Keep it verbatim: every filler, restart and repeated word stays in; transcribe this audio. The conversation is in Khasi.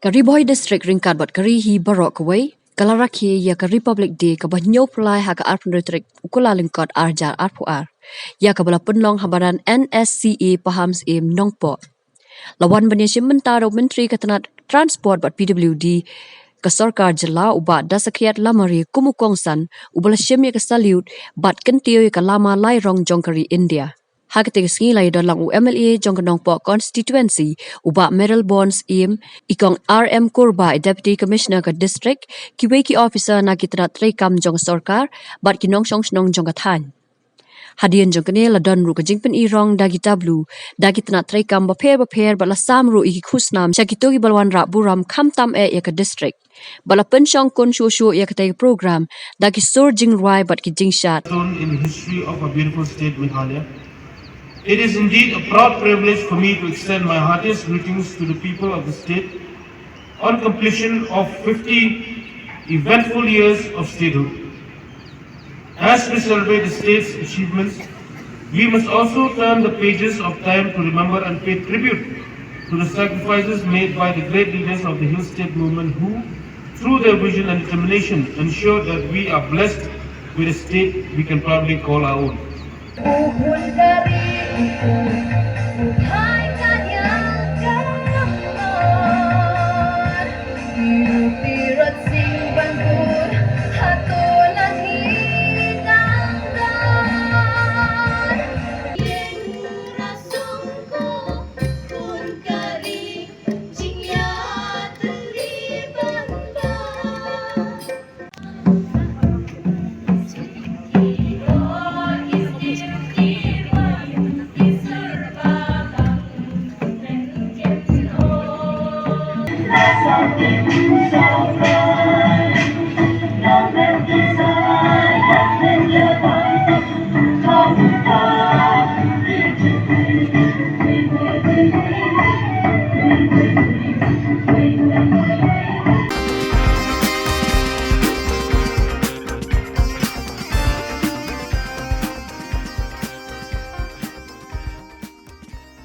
Ka Ri Bhoi District ryngkat bad ka ri hi baroh kawei ka la rakhe ïa ka Republic Day kaba hynñiew phew lai ha ka arphew hynriew tarik u Kyllalyngkot arhajar arphew ar, ïa kaba la pynlong ha madan N S C A Paham Syiem Nongpoh. La wan ban ïashim bynta da u Myntri ka tnat Transport bad P W D ka sorkar jylla u Bah Dasakhiat Lamare kum u kongsan uba la shim ïa ka salute bad kyntiew ïa ka lama lai rong jong ka ri India. Ha katei ka sngi la ïadon lang u M L A jong ka Nongpoh constituency u Bah Mayralborn Syiem, i Kong R M Kurbah, i Deputy Commissioner ka district, kiwei ki officer na ki tnat treikam jong ka sorkar bad ki nongshong shnong jong ka thaiñ. Hadien jong kane la don ruh ka jingpyni rong da ki tableau da ki tnat treikam bapher bapher bad la sam ruh ïa ki khusnam sha kito kiba la wanrah burom khamtam eh ïa ka district. Bad la pynshong kun shuh shuh ïa katei ka program da ki sur jingrwai bad ki jingshad. Stone in the history of our beautiful state, Meghalaya. It is indeed a proud privilege for me to extend my heartiest greetings to the people of the state on completion of fifty eventful years of statehood. As we celebrate the state's achievements, we must also turn the pages of time to remember and pay tribute to the sacrifices made by the great leaders of the Hill State movement who, through their vision and determination, ensured that we are blessed with a state we can proudly call our own.